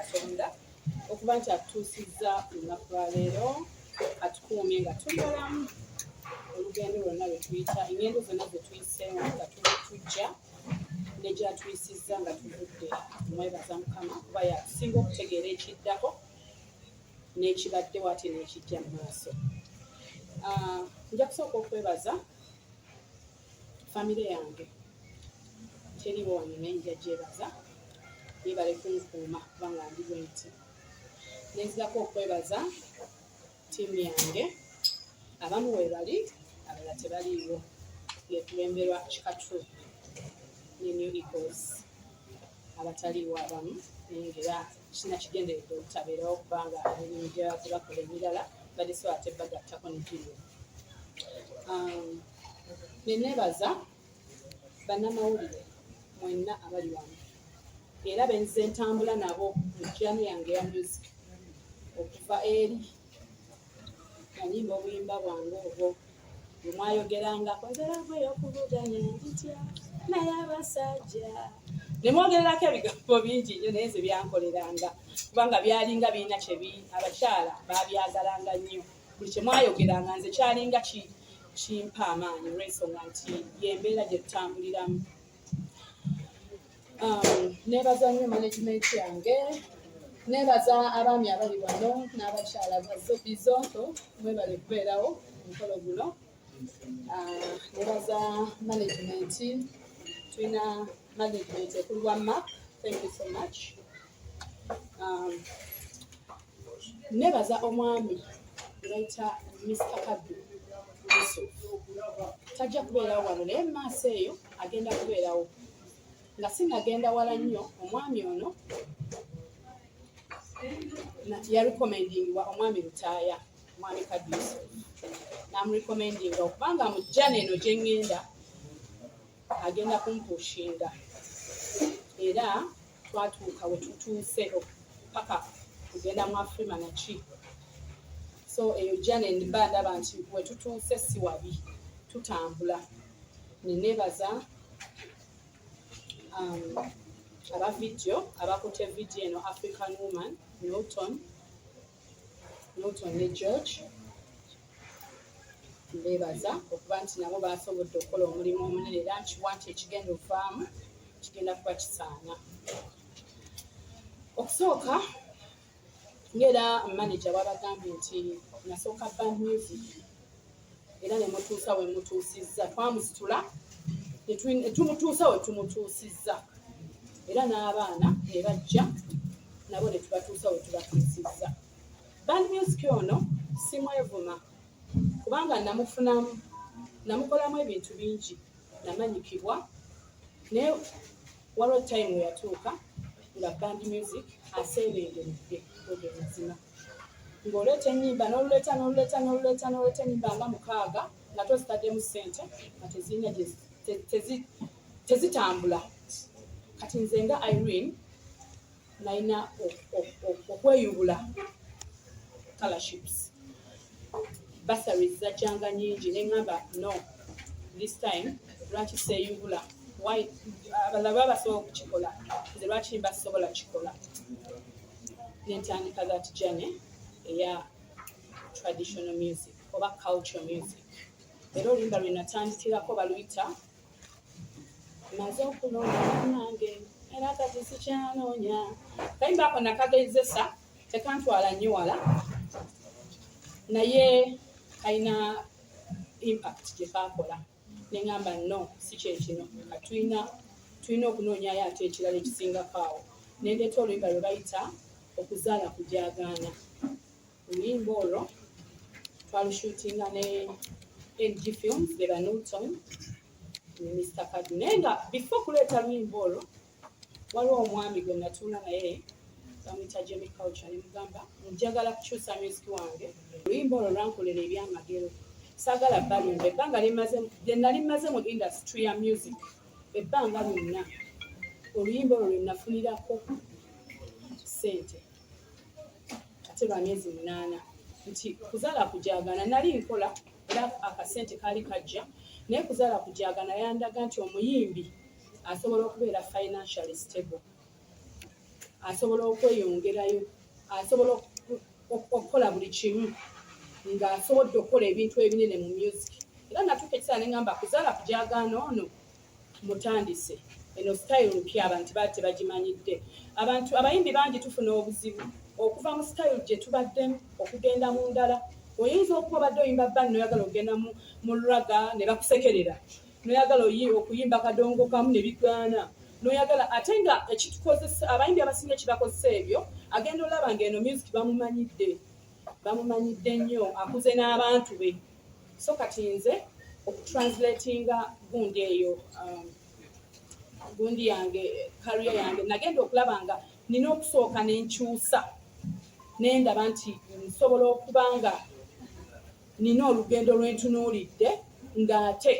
Katonda okuba nti atutuusizza olunaku lwa leero, atukuumye nga tuli balamu olugendo lwonna lwe tuyita, engendo zonna ze tuyiseemu nga tujja ne gy'atuyisizza nga tuvudde. Mwebaza Mukama kuba yatusinga okutegeera ekiddako n'ekibaddewo ate n'ekijja mu maaso. Ah, nja kusooka okwebaza famire yange, teriwo wano naye nja gyebaza, yebale kunkuuma kubanga ndi bwenti. Nenzirako okwebaza ttiimu yange, abamu webali, abalala tebaliiwo, ng'ekulemberwa Kikatu ne New Eagles abataliiwo abamu, naye ng'era kinakigenderedde obutabeerawo kubanga emirimu gyebadde bakola emirala badde so ate bagattako ne giriwo. Neneebaza bannamawulire mwenna abali wano era benze ntambula nabo mu journey yange eya music okuva eri nanyimba obuyimba bwange obwo bwemwayogerangako, nze love ey'okuvuganya njitya naye abasajja, ne mwogererako ebigambo bingi nnyo, naye nze byankoleranga kubanga byalinga birina kyebi abakyala babyagalanga nnyo. Buli kye mwayogeranga nze kyalinga kimpa amaanyi olw'ensonga nti yembeera gye tutambuliramu. Neebaza nnyo management yange, neebaza abaami abali wano n'abakyala bizonto, mwebale kubeerawo omukolo guno. Neebaza management, tulina management ekulirwa Mark, thank you so much. Nebaza omwami bayita Mr Kaddu Yusuf, tajja kubeerawo wano naye mu maaso eyo agenda kubeerawo. Nga sinagenda wala nnyo, omwami ono yarecommendingibwa omwami Lutaaya, omwami Kaddu Yusuf namurecommendinga okubanga mu journey eno gye ŋŋenda agenda kumpushinga, era twatuuka we tutuuse paka kugenda mu Afrima naki. So eyo journey mba ndaba nti we tutuuse si wabi, tutambula. Neneebaza aba video abakutte video eno, African Woman, Newton, Newton ne George, mbeebaza okuba nti nabo basobodde okukola omulimu omunene, era nkiwa nti ekigenda ovaamu kigenda kuba kisaana. Okusooka ngaera manager bwabagambye nti nasooka band music era ne mutuusa we mutuusizza, twamusitula ne tumutuusa we tumutuusizza, era n'abaana ne bajja nabo ne tubatuusa we tubatuusizza. Band music ono simwevuma kubanga namufunamu, namukolamu ebintu bingi, namanyikibwa, naye waliwo time we yatuuka nga band music aseebengeredde. Oge mazima, ng'oleeta ennyimba n'oluleeta n'oluleeta n'oluleeta n'oluleeta ennyimba nga 6 nga tozitaddemu ssente, nga tezirina tezitambula. Kati nze nga Irene nalina okweyubula scholarships, bursaries zajjanga nyingi, neŋŋamba, "No, this time lwaki seeyubula? Abalala baba basobola okukikola, nze lwaki mba sisobola kikola?" Nentandika that journey eya traditional music oba culture music, era oluyimba lwe natandikirako baluyita "Maze Okulonda Bannange Era Kati Sikyanoonya". Kayimba ako nakagezesa, tekantwala nnyo wala, naye kalina impact gye kakola. Neŋŋamba, "No, si kyekino, katulina tulina okunoonyayo ate ekirala ekisingako awo." Nendeeta oluyimba lwe bayita "Okuzaala Kujagaana". Oluyimba olwo twalushutinga ne NG Films, be ba Newton ne Mr Kadu. Naye nga before kuleeta luyimba olwo, waliwo omwami gwe natuula naye bamuyita Jemmy Culture, ne mugamba njagala kukyusa music wange. Oluyimba olwo lwankolera ebyamagero, saagala balimba. Ebbanga lye nali mmaze mu industry ya music, ebbanga lyonna, oluyimba olwo lwe nafunirako ssente, ate lwa myezi 8. Nti "Kuzaala Kujagana" nali nkola era akasente kaali kajja, naye "Kuzaala Kujagana" yandaga nti omuyimbi asobola okubeera financially stable. Asobola okweyongerayo, asobola okukola buli kimu ng'asobodde okukola ebintu ebinene mu music. Era natuuka ekiseera ne ŋŋamba kuzaala kujagaana ono mutandise eno style mpya, abantu baali tebagimanyidde. Abantu abayimbi bangi tufuna obuzibu okuva mu style gye tubaddemu okugenda mu ndala. Oyinza okuba obadde oyimba band, noyagala okugenda mu ragga ne bakusekerera, noyagala okuyimba kadongo kamu ne bigaana, noyagala ate nga ekitukozesa, abayimbi abasinga ekibakozesa ebyo, agenda olaba nga eno music bamumanyidde, bamumanyidde nnyo, akuze n'abantu be. So kati nze okutranslatinga gundi eyo, gundi yange, career yange, nagenda okulaba nga nina okusooka nenkyusa, nendaba nti nsobola okuba nga nina olugendo lwentunuulidde ng'ate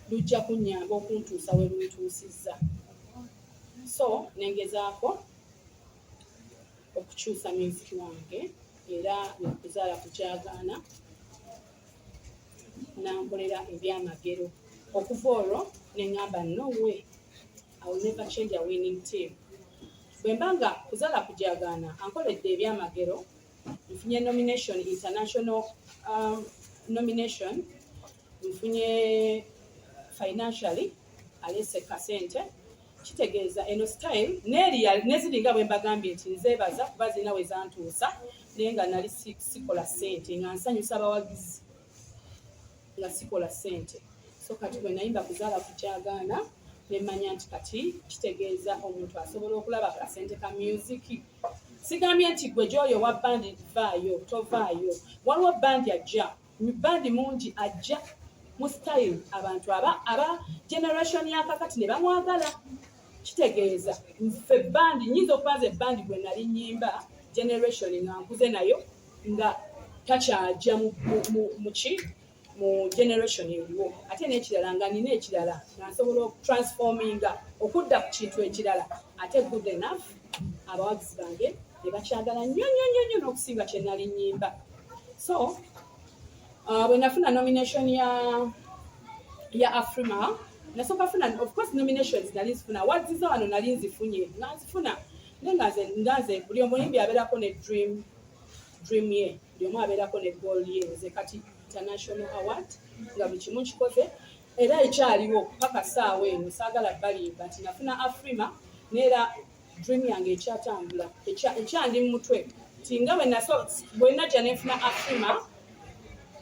lujja kunnyamba okuntuusa we luntuusizza. So nengezaako okukyusa music wange, era nekuzaala kukyagaana nankolera ebyamagero. Okuva olwo neŋŋamba, "No way, I will never change a winning team." Bwe mba nga kuzaala kujagaana ankoledde ebyamagero, nfunye nomination, international nomination, nfunye financially, aleese kasente, kitegeeza eno style neziri nga bwe mbagambye nti nzeebaza kuba zirina we zantuusa, naye nga nali sikola ssente, nga nsanyusa abawagizi, nga sikola ssente. So kati bwe nayimba kuzaala kukyagaana, nemanya nti kati kitegeeza omuntu asobola okulaba akasente ka music. Sigambye nti gwe gyoyo wa bandi vaayo, tovaayo. Waliwo bandi ajja, bandi mungi ajja mu style abantu aba generation yakakati ne bamwagala. Kitegeeza nfe bandi nyinza okuba nze bandi gwe nali nyimba generation nga nkuze nayo nga takyajja muki mu generation eriwo. Ate n'ekirala nga nina ekirala nga nsobola okutransforminga okudda ku kintu ekirala ate good enough, abawagizi bange ne bakyagala nnyo nnyo nnyo nnyo n'okusinga kye nali nnyimba. So bwe nafuna nomination ya Afrima, nasooka funa, of course, nominations nali nzifuna, awards za wano nali nzifunye, nga nzifuna, naye nga nze buli omuyimbi abeerako ne dream ye, buli omu abeerako ne goal ye. Nze kati international award nga buli kimu nkikoze era ekyaliwo paka saawa eno, saagala balimba nti nafuna Afrima, neera dream yange ekyatambula, ekyandi mu mutwe nti nga bwe najja nenfuna Afrima,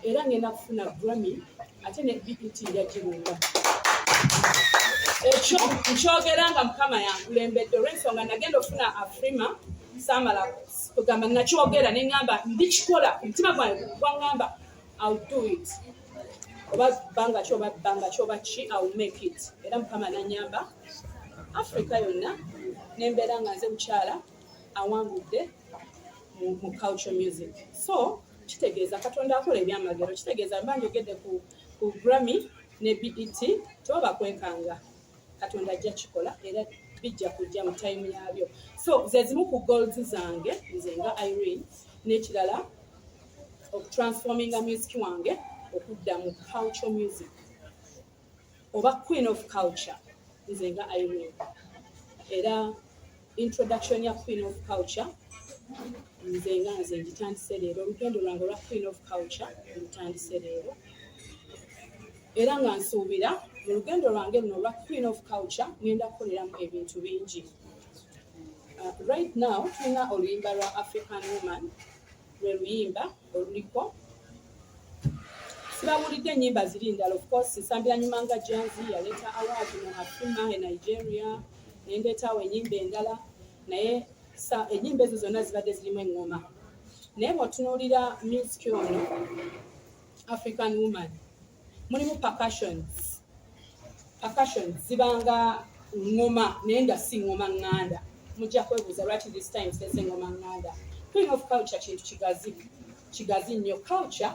era ngenda kufuna Grammy, ate ne BET njagirunga. Ekyo nkyogera nga Mukama yankulembedde, olw'ensonga nagenda okufuna Afrima, saamala kugamba, nakyogera neŋŋamba ndikikola, omutima gwange gwaŋŋamba, "I'll do it," oba bbanga ki, oba bbanga ki, oba ki, I'll make it. Era Mukama nanyamba, Africa yonna nembeera nga nze mukyala awangudde mu culture music. So kitegeeza Katonda akola ebyamagero. Kitegeeza mba njogedde ku Grammy ne BET, tewaba kwekanga, Katonda ajja kikola era bijja kujja mu time yabyo. So ze zimu ku goals zange nze nga Irene. N'ekirala, okutransforminga music wange okudda mu culture music oba queen of culture, nze nga Irene. Era introduction ya queen of culture, nze nga nze ngitandise leero. Olugendo lwange olwa queen of culture lutandise leero, era nga nsuubira mu lugendo lwange luno olwa queen of culture ngenda kukoleramu ebintu bingi. Right now tulina oluyimba lwa African Woman, lwe luyimba oluliko. Sibabuulidde ennyimba ziri ndala. Of course, nsambira nyuma nga Janzi yaleeta award mu Afrima e Nigeria, nendeetaawo ennyimba endala, naye ennyimba ezo zonna zibadde zirimu eŋŋoma. Naye bw'otunuulira music ono African Woman, mulimu percussions. Percussions zibanga ŋŋoma, naye nga si ŋŋoma ŋŋanda. Mujja kwebuuza lwaki this time sese ŋŋoma ŋŋanda. Queen of culture kintu kigazi, kigazi nnyo. Culture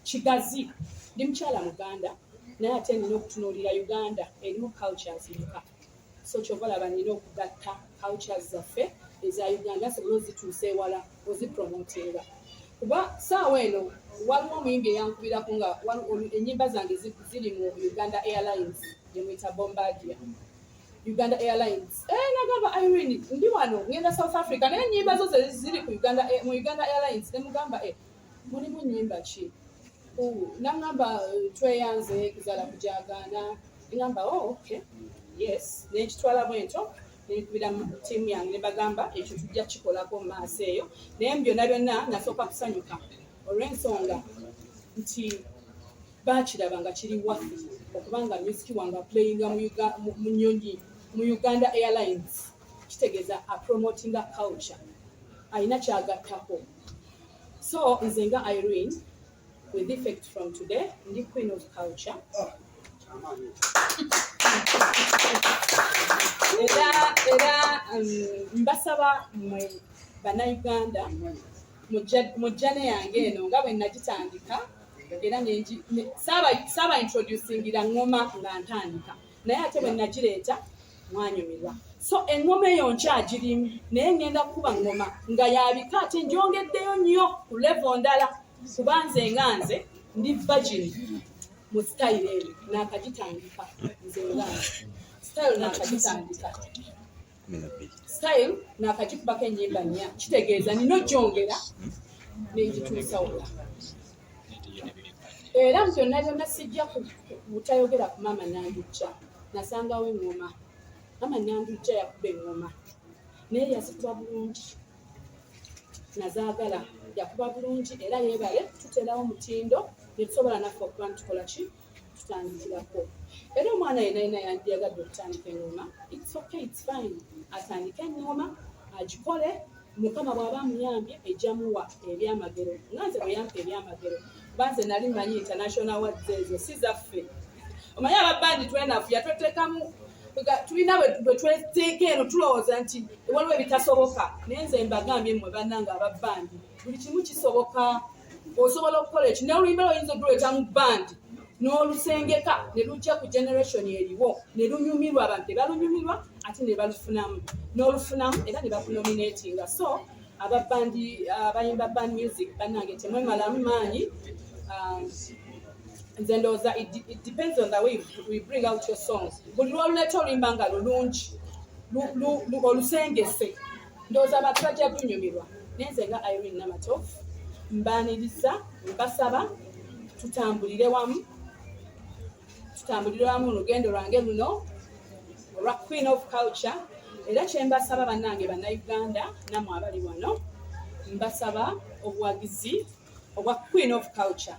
kigazi. Ndi mukyala Muganda, naye ate nina okutunuulira Uganda erimu cultures meka. So kyova olaba nina okugatta cultures zaffe eza Uganda, nsobole ozituusa ewala, ozipromotinga, kuba saawa eno waliwo omuyimbi eyankubirako nga ennyimba zange ziri mu Uganda Airlines gyemuyita Bombardier. Uganda Airlines. Nagamba, "Irene, ndi wano ngenda South Africa, naye ennyimba zo ziri ku Uganda, mu Uganda Airlines." Nemugamba, "Mulimu nnyimba ki?" Nagamba, "Tweyanze kuzaala kujagaana." Ngamba, "Oh, okay, yes." Nenkitwala bwentyo, nenkubira ttiimu yange ne bagamba, "Ekyo tujja kikolako mu maaso eyo." Naye mu byonna byonna nasooka kusanyuka olw'ensonga nti bakiraba nga kiri waffe okubanga music wange aplayinga mu nyonyi mu Uganda Airlines. Kitegeeza apromotinga culture, alina kyagattako. So nze nga Irene, with effect from today, ndi queen of culture. Era mbasaba mmwe Bannayuganda mu journey yange eno nga bwe nagitandika, era saaba introducingira ŋŋoma nga ntandika, naye ate bwe nagireeta mwanyumirwa. So eŋŋoma eyo nkyagirimu, naye ŋŋenda kukuba ŋŋoma nga yabika, ate ngyongeddeyo nnyo ku level ndala, kuba nze nga nze ndi virgin mu style eyo, naakagitandika. Nze nga nze style naakagitandika, style naakagikubako ennyimba nnya, kitegeeza nina ogyongera nengituusa wala. Era mu byonna byonna sijja butayogera ku Maama Nandujja. Nasangawo eŋŋoma. Maama Nandujja yakuba eŋŋoma, naye yazikuba bulungi, nazaagala. Yakuba bulungi era yeebale tuterawo mutindo ne tusobola naffe okuba nitukola ki, tutandikirako. Era omwana yenna yenna yandiyagadde okutandika eŋŋoma, it's okay, it's fine, atandike eŋŋoma agikole. Mukama bw'aba amuyambye ejjamuwa ebyamagero nga nze bwe yampa ebyamagero, kuba nze nali mmanyi international awards ezo si zaffe. Omanyi ababandi twenafu yatweteekamu, tulina bwe tweteeka eno, tulowooza nti waliwo ebitasoboka. Naye nze mbagambye mmwe bannange ababandi, buli kimu kisoboka. Osobola okukola eki n'oluyimba lwoyinza oduleeta mu bandi n'olusengeka ne lujja ku generation eriwo ne lunyumirwa, abantu ne balunyumirwa, ate ne balufunamu n'olufunamu, era ne bakunominatinga. So ababandi abayimba band music, bannange, temwemalamu maanyi. Nze ndowooza it depends on the way we bring out your songs. Buli lwoluleeta oluyimba nga lulungi, olusengese, ndowooza abantu bajja kunyumirwa. Naye nze nga Irene Namatovu mbaniriza, mbasaba tutambulire wamu, tutambulire wamu mu lugendo lwange luno olwa Queen of Culture. Era kyembasaba bannange Bannayuganda nammwe abali wano, mbasaba obuwagizi obwa Queen of Culture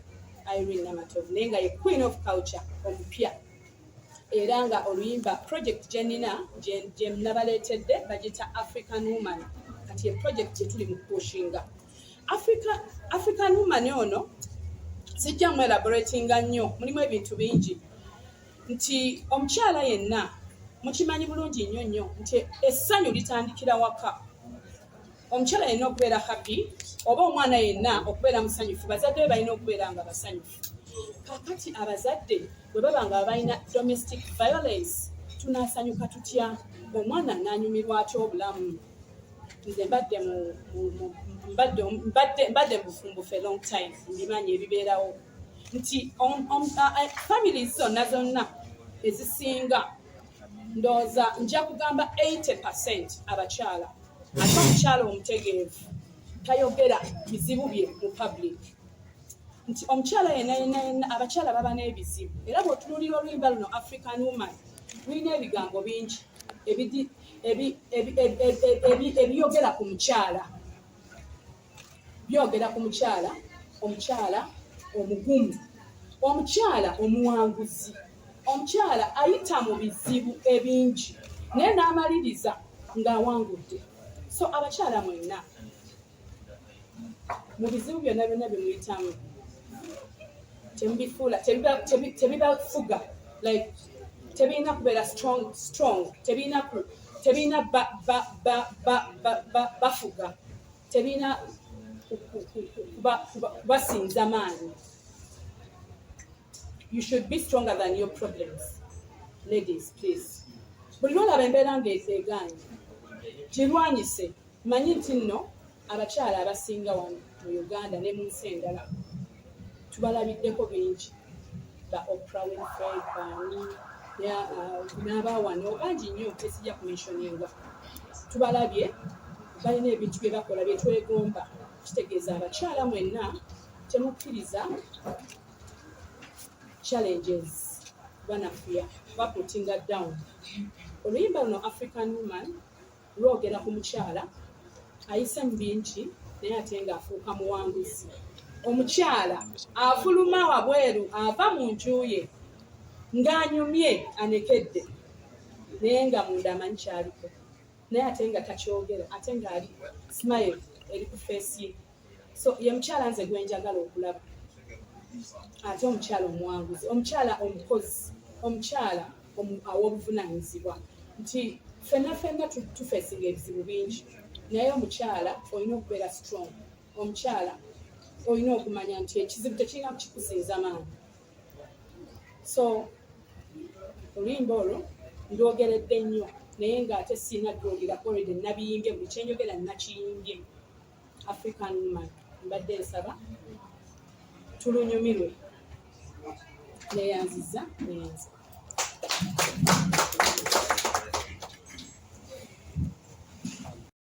Irene Namatovu, naye nga ye Queen of Culture omupya. Era nga oluyimba project gye nnina gye nabaleetedde bagiyita African Woman. Kati ye project gye tuli mu kupushinga, African Woman ono sijja mu elaboratinga nnyo, mulimu ebintu bingi, nti omukyala yenna mukimanyi bulungi nnyo nnyo nti essanyu litandikira waka. Omukyala yenna okubeera happy oba omwana yenna okubeera musanyufu, bazadde be balina okubeera nga basanyufu. Kakati abazadde bwe baba nga balina domestic violence, tunaasanyuka tutya? Omwana anaanyumirwa atya obulamu? Nze mbadde mu bufumbo for a long time, mbimanyi ebibeerawo nti families zonna zonna ezisinga, ndowooza nja kugamba 80% abakyala, ate omukyala omutegeevu tayogera bizibu bye mu public, nti omukyala yenna yenna yenna, abakyala baba n'ebizibu. Era bw'otunuulira oluyimba luno African Woman, lulina ebigambo bingi ebiyogera ku mukyala, byogera ku mukyala, omukyala omugumu, omukyala omuwanguzi, omukyala ayita mu bizibu ebingi naye n'amaliriza ng'awangudde. So abakyala mwenna, mu bizibu byonna byonna bye muyitamu, temubifuula, tebibafuga, like tebirina kubeera strong, tebirina bafuga, tebirina kubasinza maanyi. You should be stronger than your problems. Ladies, please, buli lwolaba embeera ng'eteegaanye, girwanyise. Manyi nti nno abakyala abasinga wano mu Uganda ne mu nsi endala tubalabiddeko bingi, ba Oprah Winfrey, baani. N'abawano bangi nnyo esijja kumentioninga, tubalabye, balina ebintu bye bakola bye twegomba. Kitegeeza abakyala mwenna temukkiriza challenges banafuya baputinga down. Oluyimba luno African Woman lwogera ku mukyala ayise mu bingi naye ate ng'afuuka muwanguzi. Omukyala afuluma wabweru, ava mu nju ye ng'anyumye, anekedde, naye nga munda amanyi kyaliko, naye ate nga takyogera, ate ng'ali smile eri ku face ye. So ye mukyala nze gwenjagala okulaba, ate omukyala omuwanguzi, omukyala omukozi, omukyala aw'obuvunaanyizibwa, nti ffenna ffenna tufacinga ebizibu bingi, naye omukyala olina okubeera strong. Omukyala olina okumanya nti ekizibu tekirina kukikusinza maanyi. So oluyimba olwo ndwogeredde nnyo, naye ng'ate siina dwogerako, already nabiyimbye, buli kyenjogera nakiyimbye. African Woman, mbadde nsaba tulunyumirwe. Neyanziza, neyanza.